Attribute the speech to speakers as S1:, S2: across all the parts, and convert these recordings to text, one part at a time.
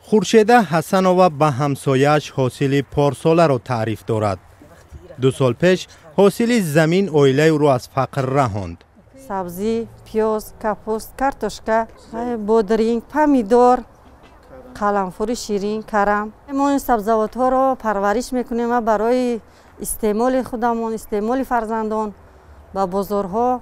S1: Хуршеда Ҳасанова ба ҳамсояаш ҳосили порсоларо таъриф дорад. 2 сол пеш ҳосили замин оилаи ӯро аз фақр раҳонд.
S2: Сабзӣ, пиёз, капуст, картошка, бодринг, помидор, қаламфури ширин, карам. Мо ин сабзавотҳоро парвариш мекунем ва барои истеъмоли худамон, истеъмоли фарзандон, ба бозорҳо.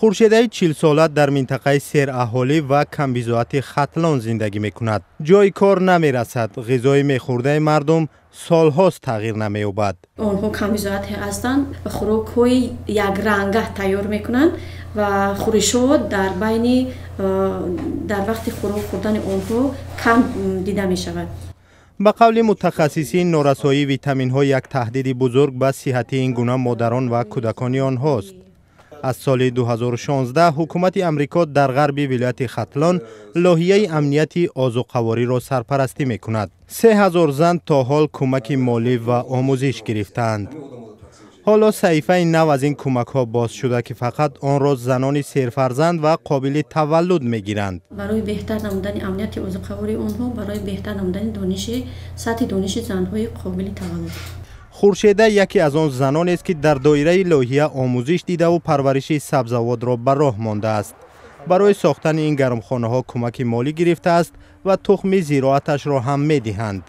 S1: Хуршедаи 40-сола дар минтақаи сераҳолӣ ва камбизоати Хатлон зиндагӣ мекунад. Ҷойи кор намерасад, ғизои мехӯрдаи мардум солҳост тағйир намеёбад.
S3: Онҳо камбизоат ҳастанд, хӯрокҳои якранга тайёр мекунанд ва хӯришҳо дар байни дар вақти хӯрок хӯрдани онҳо кам дида мешавад.
S1: Ба қавли мутахассисин, норасоии витаминҳо як таҳдиди бузург ба сиҳати ин гуна модарон ва кӯдакони онҳост. Аз соли 2016 ҳукумати Амрико дар ғарби вилояти Хатлон лоҳияи амнияти озуқавориро сарпарастӣ мекунад. 3000 зан то ҳол кӯмаки молӣ ва омӯзиш гирифтаанд. Ҳоло саҳифаи нав аз ин кӯмакҳо боз шуда, ки фақат онро занони серфарзанд ва қобили таваллуд мегиранд.
S3: Барои беҳтар намудани амнияти озуқавории онҳо, барои беҳтар намудани дониши сатҳи дониши занҳои қобили таваллуд.
S1: Хуршеда яке аз он занонест, ки дар доираи лоиҳа омӯзиш дидаву парвариши сабзавотро ба роҳ мондааст. Барои сохтани ин гармхонаҳо кӯмаки молӣ гирифтааст ва тухми зироаташро ҳам медиҳанд.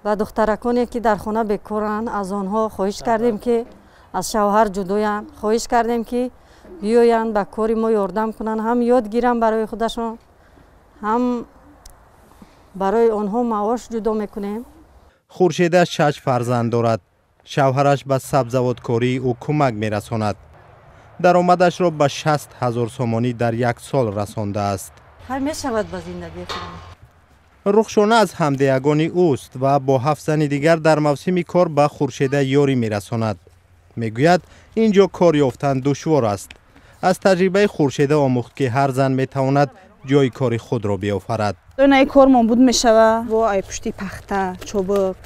S2: Ба духтараконе, ки дар хона бекоранд, аз онҳо хоҳиш кардем, ки аз шавҳар ҷудоянд, хоҳиш кардем, ки биёянд, ба кори мо ёрдам кунанд, ҳам ёд гиранд барои худашон, ҳам барои онҳо маош ҷудо мекунем.
S1: Хуршеда шаш фарзанд дорад. Шавҳараш ба сабзавоткории ӯ кӯмак мерасонад. Даромадашро ба 60 000 сомонӣ дар як сол расондааст.
S2: Мешавад ба зиндагии худам.
S1: Рухшона аз ҳамдеягони ӯст ва бо ҳафт зани дигар дар мавсими кор ба Хуршеда ёрӣ мерасонад. Мегӯяд, ин ҷо кор ёфтан душвор аст. Аз таҷрибаи Хуршеда омӯхт, ки ҳар зан метавонад ҷойи кори худро биёфарад.
S4: Ай кормон буд мешава, во ай пушти пахта чобуқ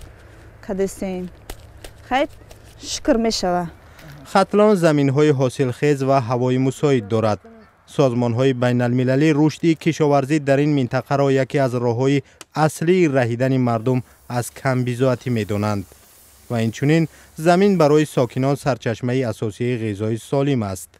S4: кадесем, хай, шукр, мешава.
S1: Хатлон заминҳои ҳосилхез ва ҳавои мусоид дорад. Созмонҳои байналмилалӣ рушди кишоварзӣ дар ин минтақаро яке аз роҳҳои аслии раҳидани мардум аз камбизоатӣ медонанд ва инчунин замин барои сокинон сарчашмаи асосии ғизои солим аст.